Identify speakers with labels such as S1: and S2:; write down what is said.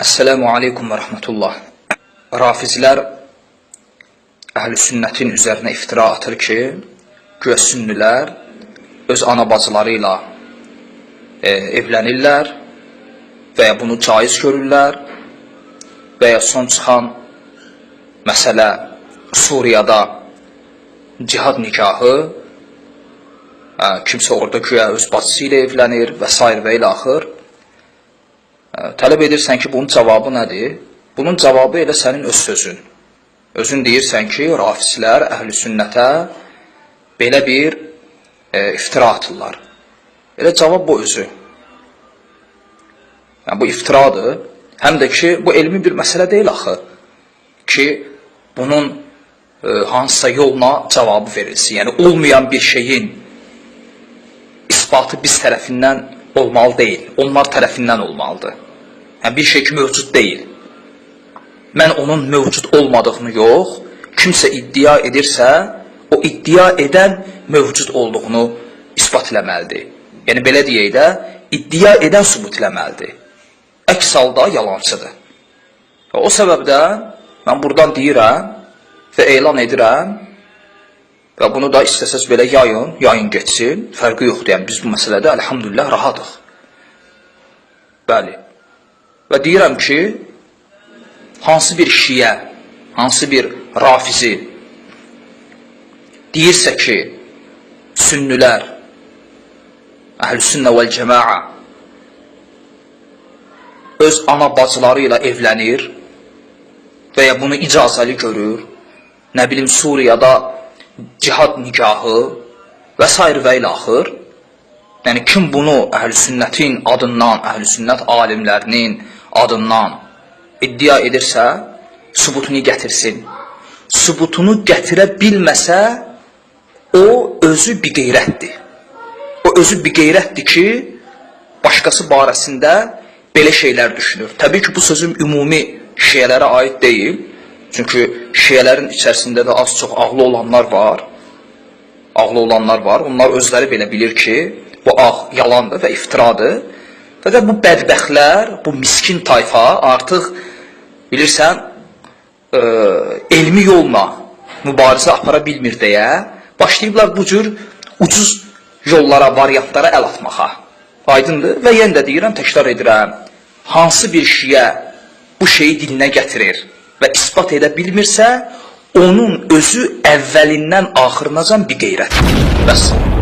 S1: Esselamu aleykum və rəhmətullah. Rafizlər əhl-i sünnətin üzərinə iftira atır ki, güya sünnülər öz ana bacıları ilə evlənirlər və ya bunu caiz görürlər və ya son çıxan məsələ Suriyada cihad nikahı, kimsə orada güya öz bacısı ilə evlənir və sair və ilə axır. Tələb edirsən ki, bunun cavabı nədir? Bunun cavabı elə sənin öz sözün. Özün deyirsən ki, rafizlər əhl-i sünnətə belə bir iftira atırlar. Elə cavab bu özü. Yəni, bu iftiradır. Həm də ki, bu elmi bir məsələ deyil axı ki, bunun hansısa yolla cavabı verilsin. Yəni, olmayan bir şeyin isbatı biz tərəfindən olmalı deyil, onlar tərəfindən olmalıdır. Yəni, bir şey ki, mövcud deyil. Mən onun mövcud olmadığını yox, kimsə iddia edirsə, o iddia edən mövcud olduğunu isbat eləməlidir. Yəni, belə deyək də, iddia edən sübut eləməlidir. Əks halda yalancıdır. Və o səbəbdən mən buradan deyirəm və elan edirəm və bunu da istəsəz belə yayın, yayın getsin, fərqi yoxdur. Yəni, biz bu məsələdə əlhamdülillah rahatıq. Bəli. Və deyirəm ki, hansı bir şiə, hansı bir rafizi deyirsə ki, sünnülər, əhl-i sünnə vəl cəmaa öz ana bacıları ilə evlənir və ya bunu icazəli görür, nə bilim Suriyada cihad nikahı və sair və ilə axır. Yəni kim bunu əhl-i sünnətin adından, əhl-i sünnət alimlərinin adından iddia edirsə, sübutunu gətirsin. Sübutunu gətirə bilməsə, o özü bir qeyrətdir. O özü bir qeyrətdir ki, başqası barəsində belə şeylər düşünür. Təbii ki, bu sözüm ümumi şiələrə aid deyil. Çünki şiələrin içərisində də az-çox ağlı olanlar var. Ağlı olanlar var. Onlar özləri belə bilir ki, bu ağ yalandır və iftiradır. Və də bu bədbəxtlər, bu miskin tayfa artıq bilirsən, elmi yolla mübarizə apara bilmir deyə başlayıblar bu cür ucuz yollara, variantlara əl atmağa. Aydındır? Və yenə də deyirəm, təkrar edirəm. Hansı bir şiə bu şeyi dilinə gətirir və isbat edə bilmirsə, onun özü əvvəlindən axırınacan bir qeyrətdir. Vəssalam.